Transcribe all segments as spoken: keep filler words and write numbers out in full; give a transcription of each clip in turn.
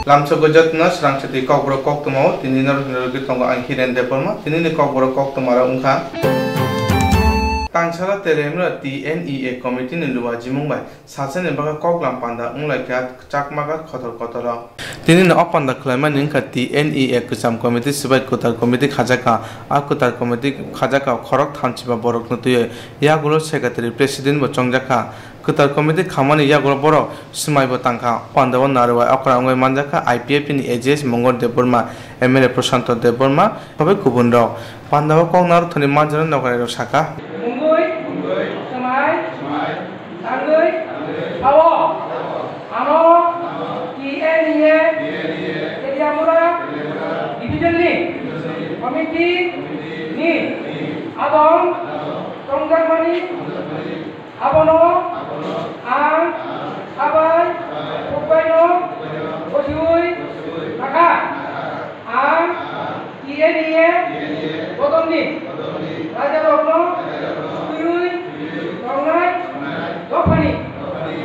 Lamsogwi jotono swrangchati kokborok koktwmao tini norok hinwi rwgwi tongo ang Hiren Debbarma. Tinini kokborok koktwmarok wngkha: Tangsala Teremra T N E A committee ni luajimung bai sachani bagwi koklam panda wnglaikha Chakmaga kotor kotoro. Tinini o panda khwlaimani wngkha T N E A kwcham committee swbai kwtal committee khajakha. A kwtal committee khajakha khorok thamchiba borokno twiwi, yagulo secretary president bo chongjakha. Kwtal committee khamani yagulo borok swmaibo tangkha. Pandao narwai okra wngwi manjakha I P F T ni A G S Mongol Debbarma, M L A Prashanto Debbarma, tei kubunrok. Pandao kok narwkthani manjaro nokolairok sakha. Mungwi, swmai, tangwi, sao. Ano, T N E A, Teliamura, division ni, committee ni, adong, tongjakmani, Abono ang abai phukbaino bosiui nakha. Ang T N E A bodolni rajarokno twiwi tongnai dophani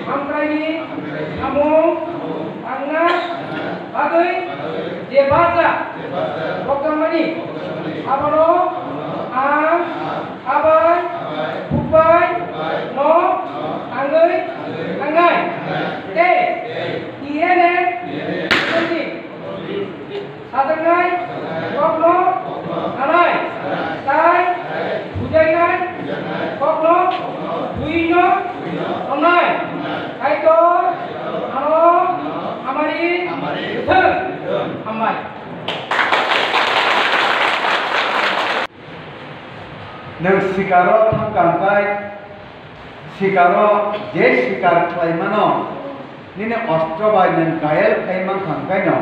hamkraini samung tangna bagwi je barja kokjakmani abono ang Abai, phukbai, no, tangwi, tangnai. Tei, T N M, sajaknai, kokno, sanai, tai, bujainai, kokno, buino, tongnai. Kaitor, ano, amari, thung, hambai. Nwng sikaro thangkha hwnkhe, sikaro je sikar khlai mano, nini ostro bai nwng gayal khai mankha hwnkhe no,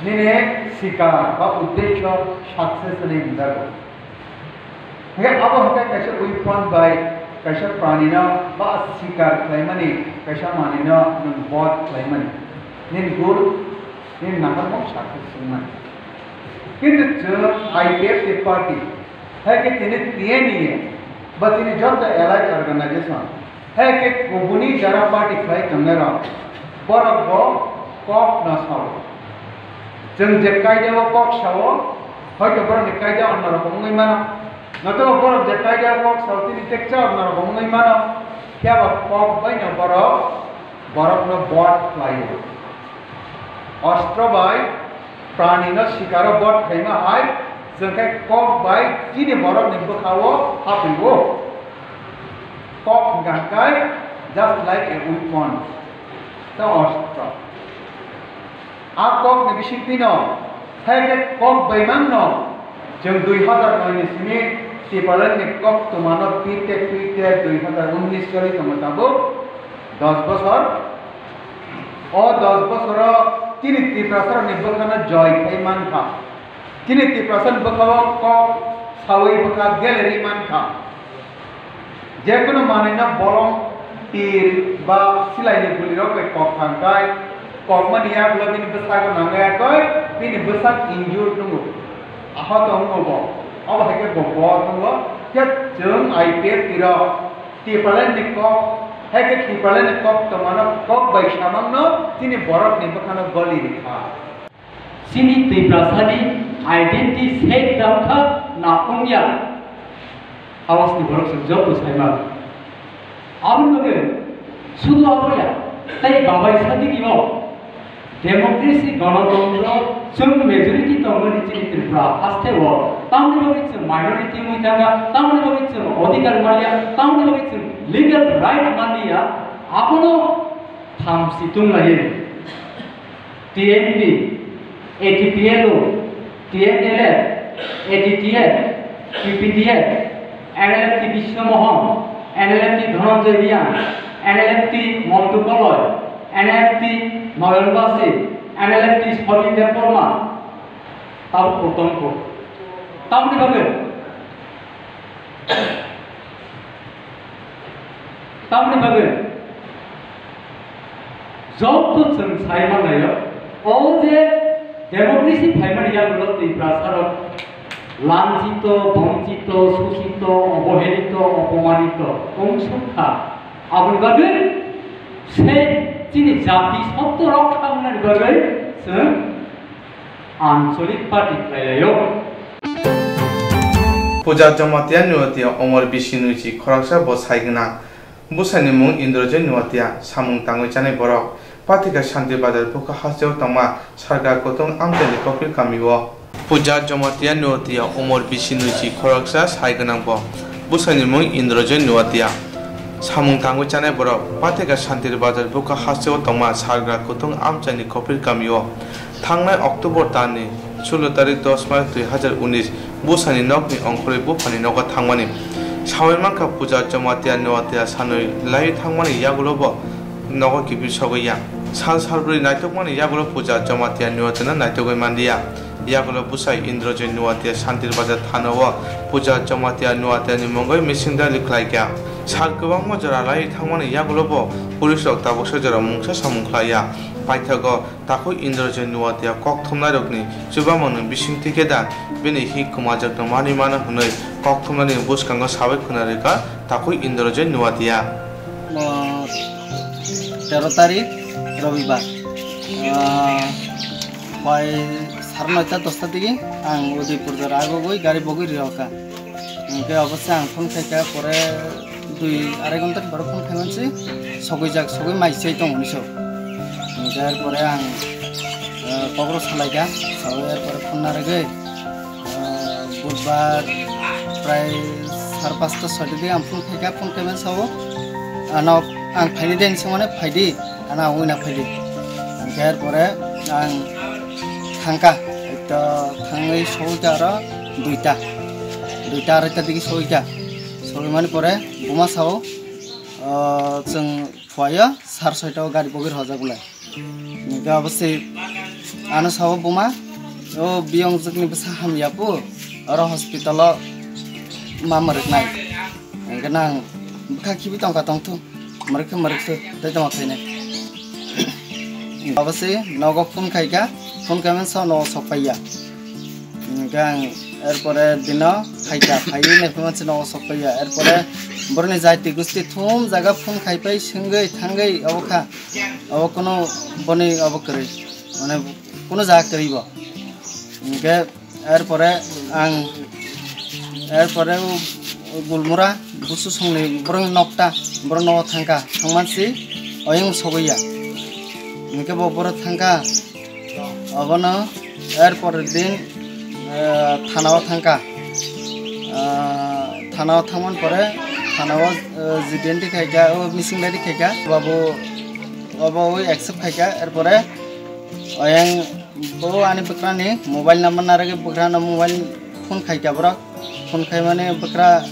nini sikar ba uddesho success hwnwi hwnjago. Hwnkhe abo hwnkhe kaisa weapon bai kaisa pranino ba sikar khlaimani kaisa manwino nwng bod khlaimani. Nini goal, nini naharmung success wngmani. Kintu chwng I P F T party, hai khe tini T N E A, ba tini joto allied organization, hai khe kubuni jara party khlai tongnairok, borok bo kok no sao. Chwng je kaidao kok sao, hoito borokni kaida onno rokom wngwi mano. Notobo borok je kaidao kok sao, tini teksa onno rokom wngwi mano. Phiya ba kok bai no borok borokno bod khlaio. Ostro bai pranino sikaro bod khaima hai, chwng khe kok bai chini borokni bwkhao hapwi-o. Kok hwnkha hwnkhe just like a weapon, ta ostro. A kokni bisingtwino, hai khe kok baimangno chwng dui hazar noi ni simi Tipraland ni koktwmano pite pite dui hazar unnish choli tongo tabuk dos bosor. O dos bosoro chini Tiprasarokni bwkhano joy khai mankha. Chini Tiprasani bwkhao kok saui bwkha geleri mankha. Jekunu manwino bolong, tir ba silaini gulirok bai kok thangkhai, kokmani yagulo bini bwsago nangya koi, bini bwsak injured wngo, ahoto wngo bo, obo hai khe bo bo wngo. Khe chwng I P F T rok Tipraland ni kok, hai khe Tipraland ni kok tongmano kok bai samangno chini borokni bwkhano goli rikha. Chini Tiprasani identity safe da wngkha na wngya? House's ni borok chwng joto sai mano. Aboni bagwi sudu aboya tei babai sadigio democracy, gonotontro, chwng majority tongmani chini Tripura hasteo tamoni bagwi chwng minority wngwi thangkha, tamoni bagwi chwng odhikar manya, tamoni bagwi chwng legal right manliya, abono thamsi tunglaio. T N P, A T P L O, T N L F, A T T F, P P T F, N L F T Biswa Mohan, N L F T Dhananjay Reang, N L F T Montu Koloi, N L F T Noyon Basi, N L F T Somin Debbarma, tabuk bo tongkho. Tamoni bagwi Tamoni bagwi joto chwng sai manlaio, o je democracy phaimani yagulo Tiprasarok lanchito, bonchito, suchito, obohelito, opomanito wngsukha. Aboni bagwi se chini jati sotto rokha wngnani bagwi Chwng Anchalik Party khlailaio. Puja Jamatia Nuatia Omor Bisi Nuichi khoroksa bo sai gwnang. Bwsani mung Indrojoy Nuatia, samung tangwi chanai borok. Pathika Shanti Bazar bukha hasteo tongma Sarga Kutung amchaini Kophir kamio. Puja Jamatia Nuatia Omor Bisi Nuichi khoroksa sai gwnang bo. Bwsani mung Indrojoy Nuatia. Samung tangwi chanai borok Pathika Shanti Bazar bukha hasteo tongma Sarga Kutung amchaini Kophir kamio. Thangnai October talni sulo tarik dos March dui hazar unis bwsani nokni ongkhorwi buphani nogo thangmani. Sawi mankha Puja Jamatia Nuatia sanwi laiwi thangmani yagulo bo nogo kiphil sogwi ya. Sal salbrwi naitokmani yagulo Puja Jamatia Nuatiano naitogwi manliya. Yagulo bwsai Indrojoy Nuatia Shantir Bazar thanao Puja Jamatia Nuatiani mungwi missing daily khlaikha. Sal kwbangma jora laiwi thangmani yagulo bo police rok tabuksa jora mungsa samung khlaiya. Paithago Takhuk Indrojoy Nuatia kok thumnairokni chubamungni bisingtwi khe da bini hi kwmajakno manwi mano hwnwi kok thumnaini bwskango sawi khwna rwkha Takhuk Indrojoy Nuatia. O tero tarik Robibar, ah, pai sare noita dosta digi ang Udaipur jora agogoi gari bogoi rioka. Hingke obosi ang phone khaika, pore dui arai ghonta ni borok phone khaimansi sogwi jak, sogwi mai sei tongo hinwi sao. Hingke er pore ang, eh, kokro salaika, sawi er pore phone narwgwi, eh, budbar prai sar pasta soita dige ang phone khaika, phone khaiman sao, ano ang phaini de hinwi swngmani phaidi. Ano ang wngna phaidi. Hingke er pore ang thangka, ekta thangwi sogwikha aro duita, duita araita digi sogwikha. Sogwimani pore buma sao, o, chwng phuaio sar soita o gari bogwi rojak bolai. Hingke obosi ano sao buma, o biyong jwkni bwsa hamya pu, oro hospital o ma mwrwknai. Hingke nang bwkha khibi tongka tongthung. Mwrwk khe mwrwk se, tei tongma khainai. Abo se nogo phone khaika, phone khaimani sao nogo sok paiya. Hingke ang er pore dino phaika, phaiwi naiphaima se nogo sok paiya. Er pore boroni jaiti gusti thum jaga phone khaipai swngwi thangwi obo kha. Obo kuno boni obo kwrwi, mane kuno jaga kwrwi bo. Hingke er pore ang, er pore o Gulmura busu songni borok nokta, borok nogo thangka, thangmansi oyang sogwi ya. Hingke bo borok thangka, obono er pore din, eh, thanao thangka. Ah, thanao thangman pore, thanao, eh, jidenti khaika, o missing diary khaika, babu, obo oi accept khaika, er pore oyang Bo ani bwkrani mobile number narwgwi bwkrano mobile phone khaikha borok. Phone khaimani bwkra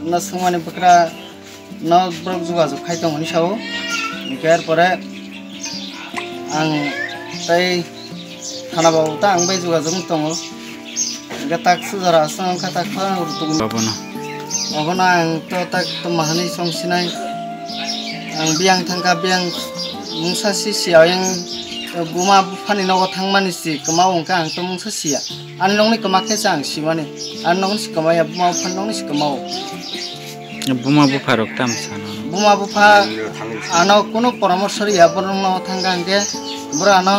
no swngmani bwkra no borok jogajog khai tongmani sao. Hingke er pore ang tei thana babu ta ang bai jogajog wng tongo. Hingke tak sujara aswk wngkha tak phano rwtugwi. Babono. Obono ang to tak to mahanwi song sinai. Ang biyang thangkha, biyang mungsa si siya, oyang buma buphani nogo thangmani si kwmao wngkha, ang to mungsa siya. Ani nokni kwma khe se ang simani. Ani nokni si kwmaya, buma buphani nokni si kwmao. Buma bupha rok tam sano. Buma bupha ano kuno poramorsho riya, borok nogo thangkha hingke borok ano,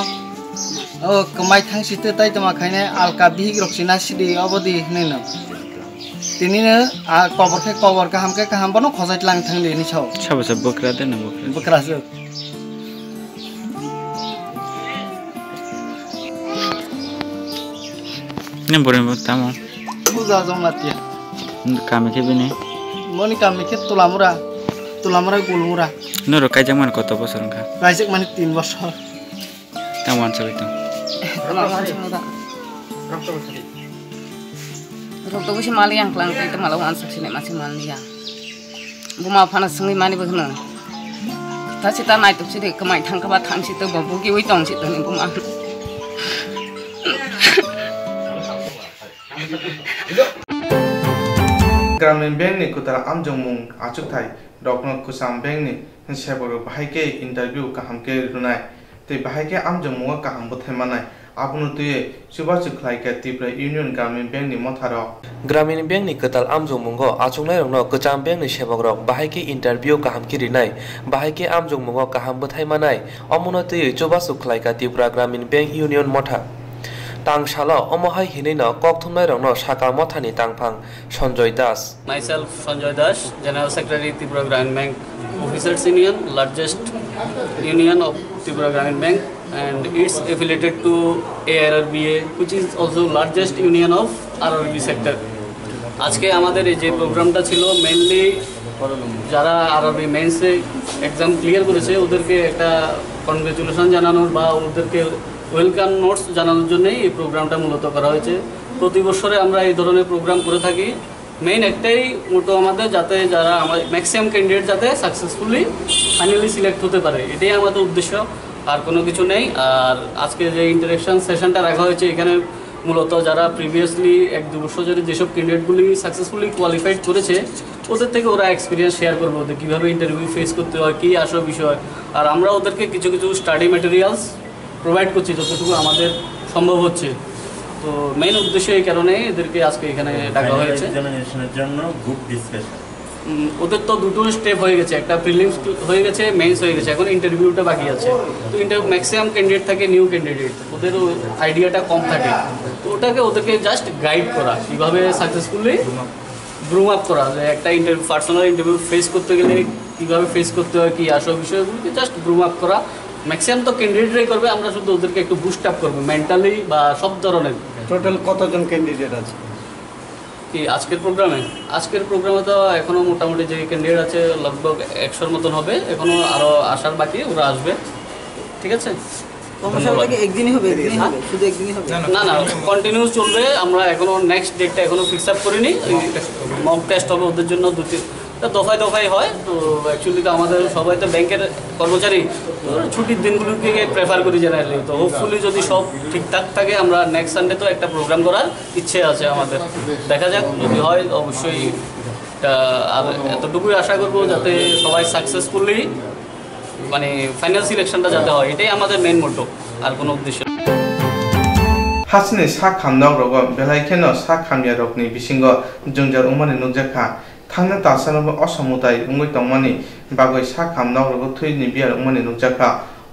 o, kwmai thang si tei tai tongma khaine alka bihik rok si na sidi obo di hinui no. Tini no, a, kobor khe kobor, kaham khe kaham, bono khojai tlang thang di hinui sao. Sabo se bwkra de na bwkra. Bwkra se. Ni bwrwi bo tamo. Puja jong na tiya. Kami khe bini. Moni kami khe Tulamura. Tulamura Gulmura. Noro kaijak mani koto bosor wngkha? Kaijak mani tin bosor. Tamo wansugwi tong. Rok to bisi mali yang klang tei to malo wansuk sini masi mali ya. Buma phano swngwi mani bo hwno. Ta sita naituk sini kwmai thangkha ba thang sita bo bugiwi tong sita ni buma. Gramin Bank ni kwtal amjokmung achukthai rokno kwcham bank ni sebok rok bahai khe interview kaham khe rwnai tei bahai khe amjokmungo kaham bwthai manai. Abono twiwi chubachu khlaikha Tripura Union Gramin Bank ni motharok. Gramin Bank ni kwtal amjokmungo achuknairokno kwcham bank ni sebokrok bahai khe interview kaham khe rinai, bahai khe amjokmungo kaham bwthai manai, omono twiwi chubachu khlaikha Tripura Gramin Bank Union motha. Tang salo omo hai hinwino kok thumnairokno sakha mothani tangphang Sanjoy Das. Myself, Sanjoy Das, General Secretary, Tripura Gramin Bank Officers Union, largest union of Tripura Gramin Bank, and it's affiliated to A R R B A, which is also largest union of R R B sector. আজকে আমাদের এই যে প্রোগ্রামটা ছিল, মেইনলি যারা আরআরবি মেইনসে exam clear করেছে, ওদেরকে একটা কনগ্রেচুলেশন জানানোর বা ওদেরকে ওয়েলকাম নোটস জানানোর জন্যই এই প্রোগ্রামটা মূলত করা হয়েছে। প্রতি বছরে আমরা এই ধরনের প্রোগ্রাম করে থাকি। মেইন একটাই মোটো আমাদের, যাতে যারা আমার ম্যাক্সিমাম ক্যান্ডিডেট যাতে সাকসেসফুলি ফাইনালি সিলেক্ট হতে পারে, এটাই আমাদের উদ্দেশ্য, আর কোনো কিছু নেই। আর আজকে যে ইন্টারেকশন সেশনটা রাখা হয়েছে, এখানে মূলত যারা প্রিভিয়াসলি এক দু বছর ধরে যেসব ক্যান্ডিডেটগুলি সাকসেসফুলি কোয়ালিফাইড করেছে, ওদের থেকে ওরা এক্সপিরিয়েন্স শেয়ার করবে, ওদের কীভাবে ইন্টারভিউ ফেস করতে হয়, কী আসল বিষয়। আর আমরা ওদেরকে কিছু কিছু স্টাডি ম্যাটেরিয়ালস প্রোভাইড করছি যতটুকু আমাদের সম্ভব হচ্ছে। তো মেইন উদ্দেশ্য এই কারণে এদেরকে আজকে এখানে ডাকা হয়েছে। এক্সামিনেশনের জন্য গ্রুপ ডিসকাশন। উম, ওদের তো দুটো স্টেপ হয়ে গেছে, একটা প্রিলিমস হয়ে গেছে, মেইনস হয়ে গেছে, এখন ইন্টারভিউটা বাকি আছে। তো ইন্টারভিউ ম্যাক্সিমাম ক্যান্ডিডেট থাকে নিউ ক্যান্ডিডেট, ওদেরও আইডিয়াটা কম থাকে। তো ওটাকে ওদেরকে জাস্ট গাইড করা, কীভাবে সাকসেসফুলি গ্রুম আপ করা, যে একটা ইন্টারভিউ, পার্সোনাল ইন্টারভিউ ফেস করতে গেলে কীভাবে ফেস করতে হয়, কী আসল বিষয়গুলোকে জাস্ট গ্রুম আপ করা। ম্যাক্সিমাম তো ক্যান্ডিডেটরাই করবে, আমরা শুধু ওদেরকে একটু বুস্ট আপ করবো মেন্টালি বা সব ধরনের। টোটাল কতজন ক্যান্ডিডেট আছে? কি আজকের প্রোগ্রামে? আজকের প্রোগ্রামে তো এখনো মোটামুটি যে ক্যান্ডিডেট আছে, লগভগ একশোর মতন হবে, এখনো আরো আসার বাকি, ওরা আসবে। ঠিক আছে? কর্মশালাটা কি একদিনই হবে, একদিনই হবে, শুধু একদিনই হবে? না, না, কন্টিনিউয়াস চলবে। আমরা এখনো নেক্সট ডেটটা এখনো ফিক্স আপ করিনি। মক টেস্ট হবে ওদের জন্য, দু তিন, তা দফায় দফায় হয়। তো অ্যাকচুয়ালি তো আমাদের সবাই তো ব্যাংকের কর্মচারী, তো ছুটির দিনগুলোকে প্রেফার করি জেনারেলি। তো হোপফুলি যদি সব ঠিকঠাক থাকে, আমরা নেক্সট সানডে তো একটা প্রোগ্রাম করার ইচ্ছে আছে আমাদের। দেখা যাক, যদি হয় অবশ্যই। এটা আর এতটুকুই আশা করবো যাতে সবাই সাকসেসফুলি, মানে, ফাইনাল সিলেকশনটা যাতে হয়, এটাই আমাদের মেইন মোটো, আর কোনো উদ্দেশ্য নেই। Hasteni sak ham nok rogo belai kheno sak hamya rokni bisingo jwngjal wngmani nukjakha. Thangna talsano bo osom mwtai wngwi tongmani bagwi sak ham nok rogo thwini biyar wngmani nukjakha.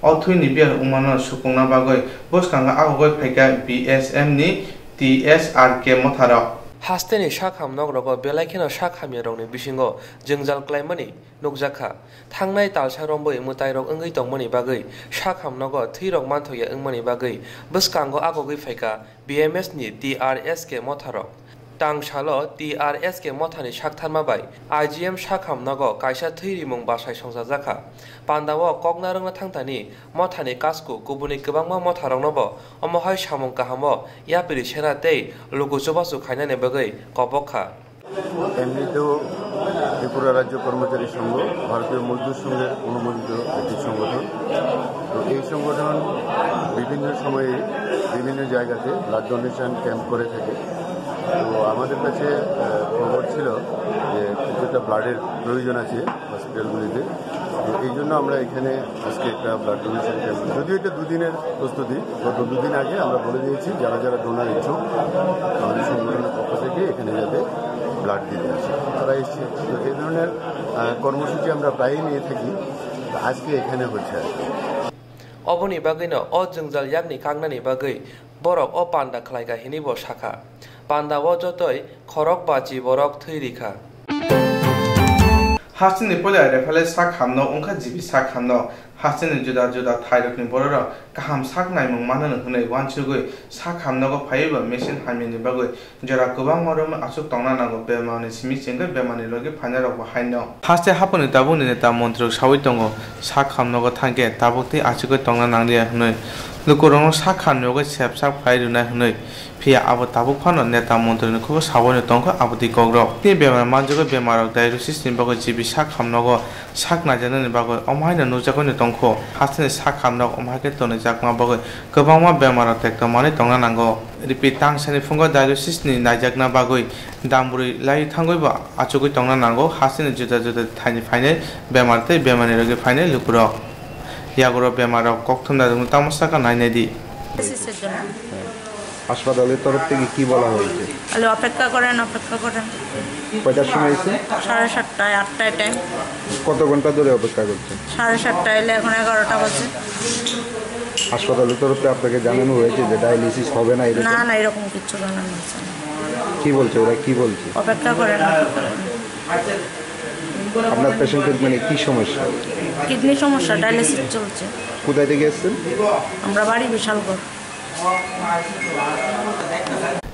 O thwini biyar wngmano supungna bagwi bwskango agogwi phaikha B S M ni T S R K motharok. Hasteni sak ham nok rogo belai kheno sak hamya rokni bisingo jwngjal klaimani nukjakha. Thangnai talsa romwi mwtairok wngwi tongmani bagwi sak ham nogo thwirok manthokya wngmani bagwi bwskango agogwi phaikha B M S ni T R S K motharok. Tang salo T R S K mothani saktharma bai I G M sak ham nogo kaisa thwi rimung bachai songchajakha. Pandao kok narwkna thangthani mothani kasku kubuni kwbangma motharoknobo omo hai samung kahamo yapri sena tei luku chubachu khainani bagwi kobok kha. এমনিতেও ত্রিপুরা রাজ্য কর্মচারী সংঘ ভারতীয় মজদুর সংঘের অনুমোদিত একটি সংগঠন। তো এই সংগঠন বিভিন্ন সময়ে বিভিন্ন জায়গাতে ব্লাড ডোনেশন ক্যাম্প করে থাকে। তো আমাদের কাছে, আহ, খবর ছিল যে কিছুটা ব্লাডের প্রয়োজন আছে হসপিটালগুলিতে। তো এই জন্য আমরা এখানে আজকে একটা ব্লাড ডোনেশন ক্যাম্প, যদিও এটা দুদিনের প্রস্তুতি, গত দুদিন আগে আমরা বলে দিয়েছি যারা যারা ডোনার ইচ্ছুক আমাদের সংগঠনের পক্ষ থেকে এখানে যাতে ব্লাড দিতে আসে, তারা এসছে। তো এই ধরনের, আহ, কর্মসূচি আমরা প্রায়ই নিয়ে থাকি। তো আজকে এখানে হচ্ছে আর কি। Oboni bagwino o jwngjal yakni kaknani bagwi borok o panda khlaikha hinwi bo sakha. Pandao jotoi khorok bachi borok thwi rikha. Hasteni puila rephale sak hamno wngkha G B sak hamno. Hasteni juda juda thairokni bororok kaham sak naimung manano hwnwi uansugwi sak hamnogo phaiwi bo machine hamyani bagwi jora kwbangma romwi achuk tongna nango. Bemarni simi chengwi bemarni logi phainairokbo haino. Haste haphangni tabukni neta montrok sawi tongo, sak hamnogo thangkhe tabuk tei achugwi tongna nangliya hwnwi. Lukurokno sak hamyogwi sep sak phai rwnai hwnwi. Phiya abo tabuk phano neta montroni khubo sabaino tongkha abotwi kokrok. Tei bemar manjagwi bemarrok dialysis ni bagwi G B sak hamnogo sak naijaknani bagwi omo haino nukjagwino tongkho. Hasteni sak hamnok omo hai khe tonijakma bagwi kwbangma bemarrok tekto manwi tongna nango. Repeat, tangsani phungo dialysis ni naijakna bagwi dambrwi lai thangwibo achugwi tongna nango hasteni juda juda thaini phainai bemar tei bemarni rwgwi phainai lukurok. Yagura bemarrok kokthumnairokno tamo sakha nainai di. ডায়ালিসিসের জন্য। হ্যাঁ। হাসপাতালের তরফ থেকে কি বলা হয়েছে? বলে, "অপেক্ষা করেন, অপেক্ষা করেন।" কয়টার সময় এসে? সাড়ে সাতটায়, আটটায় টাইম। কত ঘন্টা ধরে অপেক্ষা করছেন? সাড়ে সাতটা এলে এখন এগারোটা বাজে। হাসপাতালের তরফে আপনাকে জানানো হয়েছে যে ডায়ালিসিস হবে না, এরকম? না, না, এরকম কিচ্ছু জানানো হয়েছে না। কি বলছে ওরা, কি বলছে? অপেক্ষা করেন, অপেক্ষা করেন। আপনার পেশেন্টের মানে কি সমস্যা? কিডনি সমস্যা, ডায়ালিসিস চলছে। কোথায় থেকে এসছেন? আমরা বাড়ি Bishalgarh.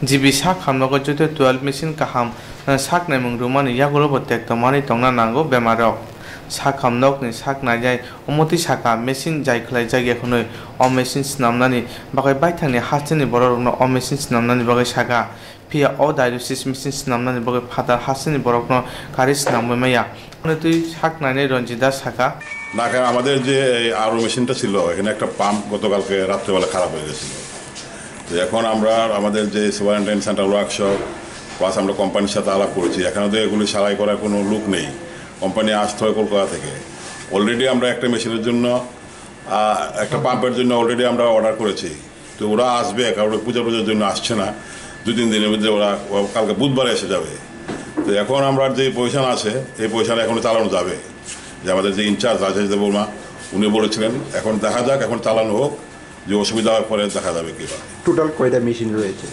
G B sak hamnogo joto twelve machine kaham, eh, sak naimung rwmani yagulo bo tek tongmani tongna nango bemarok. Sak hamnokni sak nainai omotwi saka machine jai khlai jakya hwnwi o machine swnamnani bagwi baithangni hasteni bororokno o machine swnamnani bagwi saka. Phiya o dialysis machine swnamnani bagwi phatar hasteni borokno kari swnamwi maya. Hwnwi twi sak nainai Ranjit Das saka. না, কারণ আমাদের যে এই আরও মেশিনটা ছিল, এখানে একটা পাম্প গতকালকে রাত্রেবেলা খারাপ হয়ে গেছিল। তো এখন আমরা আমাদের যে সুপারিনটেন্ডেন্ট সেন্ট্রাল ওয়ার্কশপ প্লাস আমরা কোম্পানির সাথে আলাপ করেছি, এখানে তো এগুলি সারাই করার কোনো লোক নেই। কোম্পানি আসতে হয় কলকাতা থেকে। অলরেডি আমরা একটা মেশিনের জন্য, আহ, একটা পাম্পের জন্য অলরেডি আমরা অর্ডার করেছি। তো ওরা আসবে, কারণ ওরা পূজা পূজার জন্য আসছে না। দুই তিন দিনের মধ্যে ওরা, ওরা কালকে বুধবারে এসে যাবে। তো এখন আমরা যে পজিশন আছে, এই পজিশনে এখন চালানো যাবে। যে আমাদের যে ইনচার্জ রাজেশ দেববর্মা, উনি বলেছিলেন, এখন দেখা যাক, এখন চালানো হোক, যে অসুবিধা হয় পরে দেখা যাবে কী হয়। টোটাল কয়টা মেশিন রয়েছে?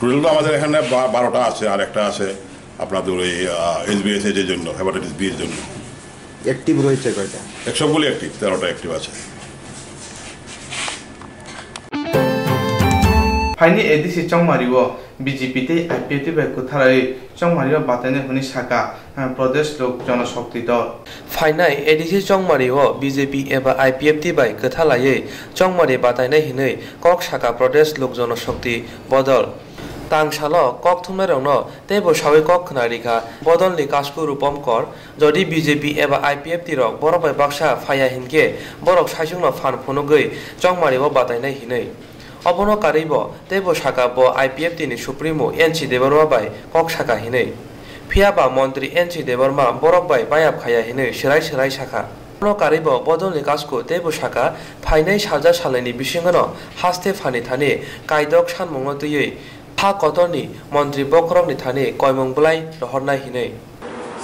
টোটাল তো আমাদের এখানে বা-, বারোটা আছে, আর একটা আছে আপনাদের ওই, আহ, এইচ বি এস এর জন্য, হেপাটাইটিস বি এর জন্য। অ্যাক্টিভ রয়েছে কয়টা? এক সবগুলি অ্যাক্টিভ, তেরোটা অ্যাক্টিভ আছে। Phaini A D C Chongmari o B J P tei I P F T bai kwthalai Chongmari o batainai hwnwi saka, eh, Pradesh Lok Jana Shakti Dol. Phainai A D C Chongmari o B J P eba I P F T bai kwthalaiwi Chongmari batainai hwnwi kok saka Pradesh Lok Jana Shakti Bodol. Tang salo kok thumnairokno teibo sawi kok khna rikha Bodolni Kasku Rupom Kor, jodi B J P eba I P F T rok borok bai baksa phaiya hinkhe borok saichungno phan phunugwi Chongmari o batainai hinwi. Obono karwibo teibo saka bo I P F T ni Supremo N C Debbarma bai kok saka hinwi. Phiyaba Montri N C Debbarma borok bai bayap khaiya hinwi swrai swrai sakha. Obono karwibo Bodolni Kasku teibo saka phainai salsa salnwini bisingono haste phani thani kaidok sanmungno twiwi ha kotorni montri bokhorokni thani koimung bwlai rohornai hinwi.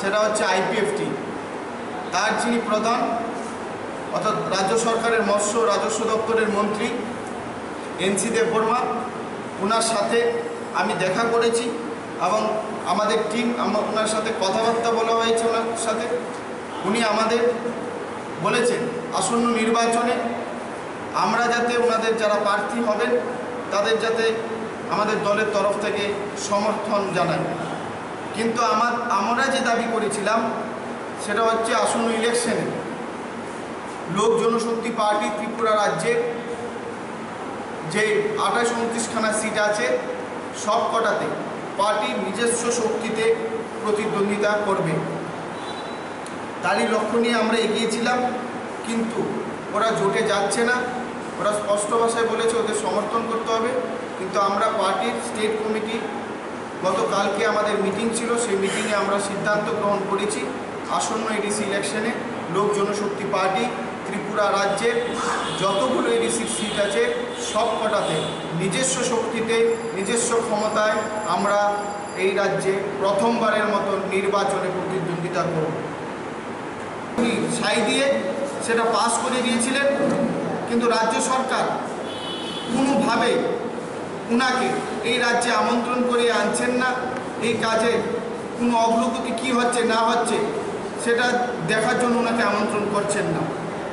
সেটা হচ্ছে আইপিএফটি। তার যিনি প্রধান, অর্থাৎ রাজ্য সরকারের মৎস্য রাজস্ব দপ্তরের মন্ত্রী এনসি দেববর্মা, ওনার সাথে আমি দেখা করেছি এবং আমাদের টিম, আমা-, ওনার সাথে কথাবার্তা বলা হয়েছে ওনার সাথে। উনি আমাদের বলেছেন, আসন্ন নির্বাচনে আমরা যাতে ওনাদের যারা প্রার্থী হবেন, তাদের যাতে আমাদের দলের তরফ থেকে সমর্থন জানাই। কিন্তু আমার, আমরা যে দাবি করেছিলাম, সেটা হচ্ছে আসন্ন ইলেকশনে লোক জনশক্তি পার্টি ত্রিপুরা রাজ্যে যে আঠাশ ঊনত্রিশখানা সিট আছে, সব কটাতে পার্টি নিজস্ব শক্তিতে প্রতিদ্বন্দ্বিতা করবে। তারই লক্ষ্য নিয়ে আমরা এগিয়েছিলাম, কিন্তু ওরা জোটে যাচ্ছে না। ওরা স্পষ্ট ভাষায় বলেছে ওদের সমর্থন করতে হবে, কিন্তু আমরা পার্টির স্টেট কমিটি, গতকালকে আমাদের মিটিং ছিল, সেই মিটিংয়ে আমরা সিদ্ধান্ত গ্রহণ করেছি আসন্ন এডিসি ইলেকশনে লোক জনশক্তি পার্টি ত্রিপুরা রাজ্যের যতগুলো এডিসির সিট আছে, সব কটাতে নিজস্ব শক্তিতে, নিজস্ব ক্ষমতায় আমরা এই রাজ্যে প্রথমবারের মতো নির্বাচনে প্রতিদ্বন্দ্বিতা করব। উনি সাই দিয়ে সেটা পাস করে দিয়েছিলেন, কিন্তু রাজ্য সরকার কোনোভাবেই ওনাকে এই রাজ্যে আমন্ত্রণ করে আনছেন না। এই কাজে কোনো অগ্রগতি কী হচ্ছে না হচ্ছে, সেটা দেখার জন্য ওনাকে আমন্ত্রণ করছেন না।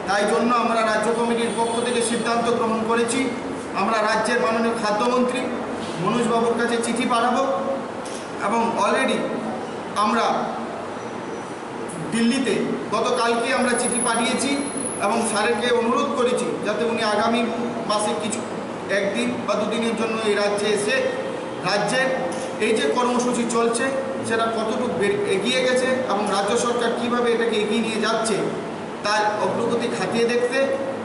তাই জন্য আমরা রাজ্য কমিটির পক্ষ থেকে সিদ্ধান্ত গ্রহণ করেছি, আমরা রাজ্যের মাননীয় খাদ্যমন্ত্রী মনোজবাবুর কাছে চিঠি পাঠাবো এবং অলরেডি আমরা দিল্লিতে গতকালকেই আমরা চিঠি পাঠিয়েছি এবং স্যারকে অনুরোধ করেছি যাতে উনি আগামী মাসে কিছু একদিন বা দুদিনের জন্য এই রাজ্যে এসে রাজ্যের এই যে কর্মসূচি চলছে, সেটা কতটুকু বে-, এগিয়ে গেছে এবং রাজ্য সরকার কীভাবে এটাকে এগিয়ে নিয়ে যাচ্ছে, তার অগ্রগতি খতিয়ে দেখতে।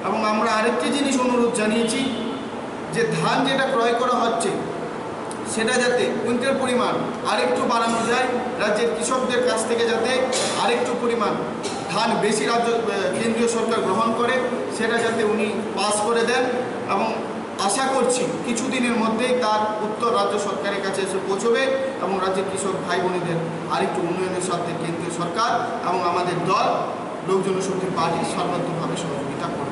এবং আমরা আরেকটি জিনিস অনুরোধ জানিয়েছি যে ধান যেটা ক্রয় করা হচ্ছে, সেটা যাতে কুইন্টাল পরিমাণ আরেকটু বাড়ানো যায়, রাজ্যের কৃষকদের কাছ থেকে যাতে আরেকটু পরিমাণ ধান বেশি রাজ্য, আহ, কেন্দ্রীয় সরকার গ্রহণ করে, সেটা যাতে উনি পাস করে দেন। এবং আশা করছি কিছুদিনের মধ্যেই তার উত্তর রাজ্য সরকারের কাছে এসে পৌঁছবে এবং রাজ্যের কৃষক ভাই বোনেদের আরেকটু উন্নয়নের স্বার্থে কেন্দ্রীয় সরকার এবং আমাদের দল লোক জনশক্তি পার্টি সর্বাত্মকভাবে সহযোগিতা করবে।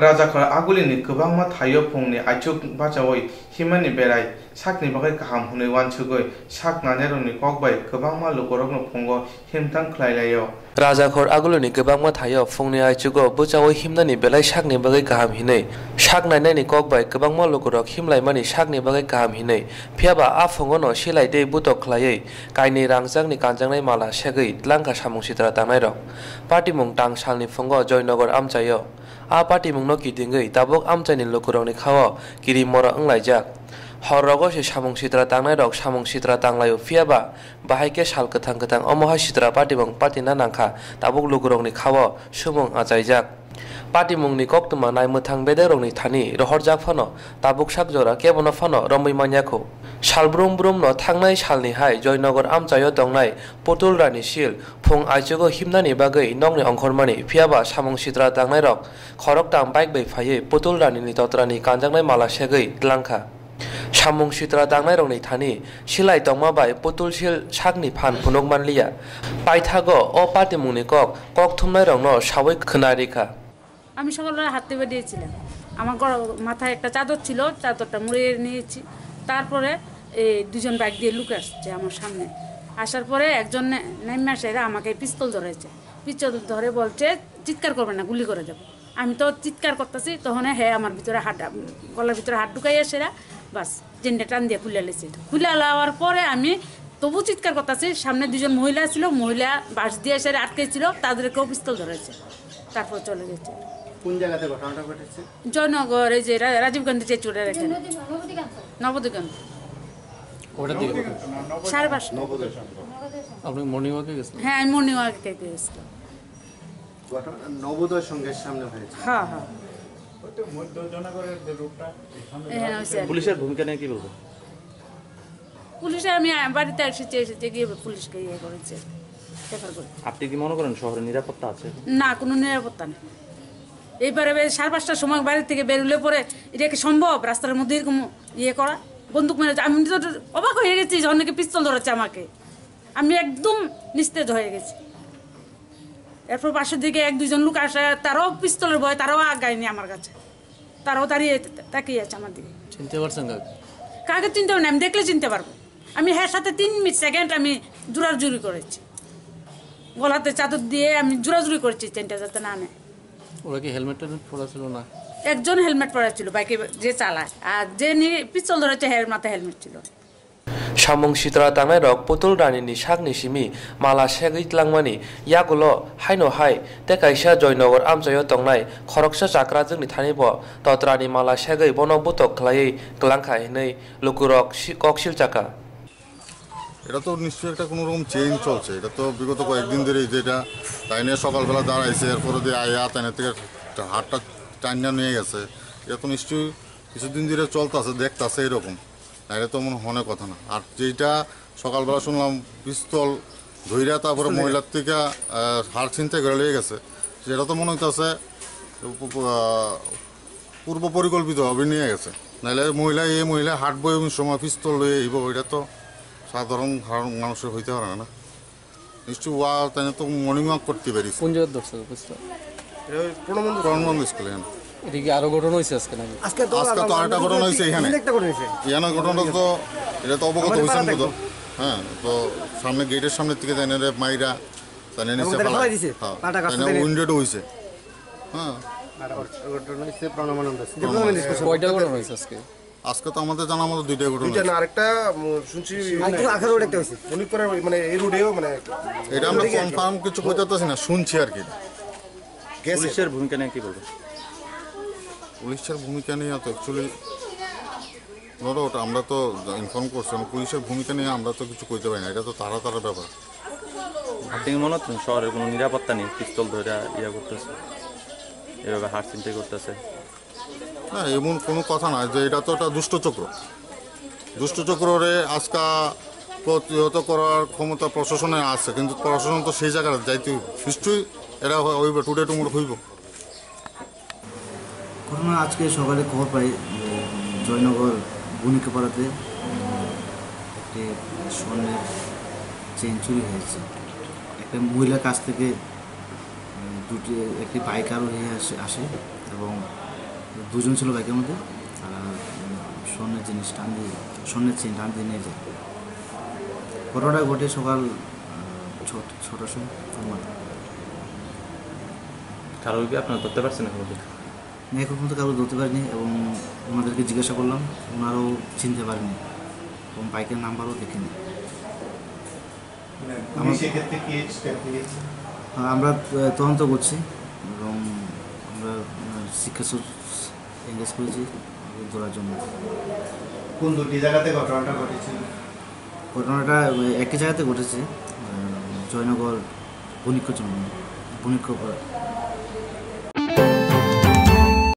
Rajakhor agulini kwbangma thaio phungni aichuk bachaui himani berai sakni bagwi kaham hwnwi uansugwi sak nainairokni kok bai kwbangma lukurokno phungo himthang khlai laio. Rajakhor agulini kwbangma thaio phungni aichugo bwchaui himnani belai sakni bagwi kaham hinwi, sak nainani kok bai kwbangma lukurok himlaimani sakni bagwi kaham hinwi, phiyaba a phungono silai tei butok khlaiwi kainwi rangchakni kanjaknai mala segwi tlangkha samung sitra tangnairok. Patimung tang salni phungo Joynagar amchaio. A patimungno kitingwi tabuk amchaini lukurokni khao kirimoro wnglaijak. Horrogo se samung sitra tangnairok samung sitra tanglaio, phiyaba bahai khe sal kwthang kwthang omo hai sitra patimung patina nangkha, tabuk lukurokni khao sumung achaijak. Patimungni koktwma naimwthang bedekrokni thani rohorjak phano tabuk sak jora kebono phano romwi manya kho. Sal brum brumno thangnai salni hai Joynagar amchaio tongnai Putul Rani sil phung aichugo himnani bagwi nokni ongkhormani, phiyaba samung sitra tangnairok khoroktham bike bai phaiwi Putul Ranini totrani kanjaknai mala segwi tlangkha. Samung sitra tangnairokni thani silai tongma bai Putul sil sakni phan phunuk manliya. Paithago o patimungni kok, kok thumnairokno saui khna rikha. আমি সকালবেলা হাঁটতে বেরিয়েছিলাম। আমার গলা, মাথায় একটা চাদর ছিল, চাদরটা মুড়িয়ে নিয়েছি। তারপরে এই দুজন বাইক দিয়ে লুকে আসছে আমার সামনে। আসার পরে একজন নে-, নেমে আসে, এরা আমাকে পিস্তল ধরেছে। পিস্তল ধরে বলছে, "চিৎকার করবে না, গুলি করে দেবো।" আমি তো চিৎকার করতেছি, তখন হে আমার ভিতরে হাত, গলার ভিতরে হাত ঢুকাই আসে এরা, বাস, চেনটা টান দিয়ে খুলে লেছে। খুলে লাওয়ার পরে আমি তবু চিৎকার করতেছি, সামনে দুজন মহিলা ছিল, মহিলা বাঁশ দিয়ে এসে আটকে ছিল, তাদেরকেও পিস্তল ধরেছে, তারপর চলে গেছে। কোন জায়গাতে ঘটনাটা ঘটেছে? জয়নগর, এই যে রা-, রাজীব গান্ধী যে চূড়ার এখানে। নবদ্বীপগঞ্জ। কটার দিকে ঘটনা? সাড়ে পাঁচটা। আপনি মর্নিং ওয়াকে গেছিলেন? হ্যাঁ, আমি মর্নিং ওয়াকে গেছিলাম। ঘটনা নবোদয় সংঘের সামনে হয়েছে। হ্যাঁ, হ্যাঁ। ওই তো মধ্য জনগণের যে রোডটা, সামনে এখানে হয়েছে। পুলিশের ভূমিকা নিয়ে কি বলবেন? পুলিশে, আমি বাড়িতে এসেছি, এসেছি গিয়ে পুলিশকে ইয়ে করেছে, রেফার করে। আপনি কি মনে করেন শহরে নিরাপত্তা আছে? না, কোনো নিরাপত্তা নেই। এইবারে বে-, সাড়ে পাঁচটার সময় বাড়ি থেকে বেরোলে পরে এটা কি সম্ভব রাস্তার মধ্যে এরকম ইয়ে করা? বন্দুক মেরে, আমি তো অবাক হয়ে গেছি যখন নাকি পিস্তল ধরেছে আমাকে। আমি একদম নিস্তেজ হয়ে গেছি। এরপর পাশের দিকে এক দুইজন লোক আসে, তারাও পিস্তলের ভয়ে তারাও আগায়নি আমার কাছে, তারাও দাঁড়িয়ে তাকিয়ে আছে আমার দিকে। চিনতে পারছেন কাকে? কাকে চিনতে পারবেন? আমি দেখলে চিনতে পারবো। আমি হ্যাঁ সাথে তিন মিনিট সেকেন্ড আমি জোরাজুরি করেছি, গলাতে চাদর দিয়ে আমি জোরাজুরি করেছি চেনটা যাতে না নেয়। ওরা কি হেলমেট টেলমেট পরা ছিল না? একজন হেলমেট পরা ছিল, বাইকে যে চালায়, আর যে নিয়ে পিস্তল ধরেছে, হের মাথায় হেলমেট ছিল। Samung sitra tangnairok Putul Ranini sakni simi mala segwi tlangmani yagulo haino hai tei kaisa Joynagar amchaio tongnai khoroksa chakrajwkni thani bo totrani mala segwi bono butok khlaiwi klangkha hinwi lukurok si-, kok silchakha. এটা তো নিশ্চয়ই একটা কোনো রকম চেইন চলছে। এটা তো বিগত কয়েকদিন ধরেই, যেটা তাই নিয়ে সকালবেলা দাঁড়াইছে, এরপরে দিয়ে আয়া তাই না থেকে একটা হাতটা টাইনা নিয়ে গেছে। এটা তো নিশ্চয়ই কিছুদিন ধরে চলতেছে, দেখতেছে এরকম। না, এটা তো মনে হয় কথা না। আর যেটা সকালবেলা শুনলাম পিস্তল ধইরা তারপরে পিস্তল মহিলার থেকে, আহ, হার ছিনতাই করে নিয়ে গেছে, সেটা তো মনে হইতেছে উপ-, উপ-, আহ, পূর্ব পরিকল্পিতভাবে নিয়ে গেছে। নাহলে মহিলা, এই মহিলা হাট বই সময় পিস্তল লয়ে আইব, এটা তো সাধারণ, সাধারণ মানুষের হইতে পারে না, না? নিশ্চয় ওয়া তাই তো মর্নিং ওয়াক করতে পারিস। কোন জায়গার দর্শক বুঝতে? এটা ওই প্রণবনন্দ স্কুল। প্রণবনন্দ স্কুল এখানে। এটা কি আরো ঘটনা হয়েছে আজকে নাকি? আজকে তো আজকে তো আরো আরেকটা ঘটনা হয়েছে এখানে। একটা ঘটনা হয়েছে। এখানে ঘটনা তো, এটা তো অবগত আমাদের হয়েছেন পাড়ার বোধহয়। একদম। হ্যাঁ, তো সামনে গেটের সামনে থেকে তাই না রে মাইরা, তাই না এবং নিচে তারা ফালাই। ফালাই দিছে। হ্যাঁ, পাটা গাছ তাই না থেকে। উইন্ডোটা হয়েছে। হ্যাঁ। আর ওর, ওর ঘটনা হচ্ছে প্রণমানন্দ। প্রণমানন্দ। কয়টা ঘটনা হয়েছে আজকে? আজকে তো আমাদের জানা মতো দুইটাই ঘটনা দুইটা হয়েছে। না, আরেকটা, উম, শুনছি আরেকটা আখের রোডে একটা হয়েছে। মণিপুরের ওই, মানে, এই রোডেও, মানে, এটা আমরা ওদিকে আর কি। কনফার্ম কিছু কইতে পারতেছি না, শুনছি আর কি। গেছে। পুলিশের ভূমিকা নিয়ে কি বলবেন? পুলিশের ভূমিকা নিয়ে তো অ্যাকচুয়ালি নো ডাউট আমরা তো ইনফর্ম করছি, মানে, পুলিশের ভূমিকা নিয়ে আমরা তো কিছু কইতে পারি না, এটা তো তারা তারা ব্যাপার। আপনি কি মনে হচ্ছেন শহরের কোনো নিরাপত্তা নেই? পিস্তল ধরে ইয়ে করতেছে, এভাবে হার ছিনতাই করতেছে? না, এমন কোনো কথা না, যে এটা তো একটা দুষ্ট চক্র। দুষ্ট চক্ররে আজকা প্রতিহত করার ক্ষমতা প্রশাসনের আছে, কিন্তু প্রশাসন তো সেই জায়গায় যাইতে হইব। নিশ্চয়ই এটা হ-, হইব, টুডে টুমোরো হইব। ঘটনা আজকে সকালে খবর পাই যে জয়নগর বণিকপাড়াতে একটি স্বর্ণের চেইন চুরি হয়েছে। একটা মহিলার কাছ থেকে উম, দুটি, একটি বাইক আরোহী আসে, আসে এবং দুজন ছিল বাইকের মধ্যে। তারা উম, স্বর্ণের জিনিস টান দিয়ে, স্বর্ণের চেইন টান দিয়ে নিয়ে যায়। ঘটনাটা ঘটে সকাল আহ, ছ- ছটার সময়। আমার কারো কি আপনারা ধরতে পারছেন এখন পর্যন্ত? না, এখন পর্যন্ত কাউকে ধরতে পারিনি এবং ওনাদেরকে জিজ্ঞাসা করলাম, ওনারাও চিনতে পারেনি এবং বাইকের নাম্বারও দেখেনি। মানে পুলিশ এক্ষেত্রে কি স্টেপ নিয়েছে? আহ, আমরা আহ, তদন্ত করছি এবং আমরা আহ, শিক্ষা এনগেজ করেছি ধরার জন্য। কোন দুটি জায়গাতে ঘটনাটা ঘটেছিল? ঘটনাটা আহ, একই জায়গাতে ঘটেছে, আহ, জয়নগর বণিক্য চন্দ্র, বণিক্য পাড়া।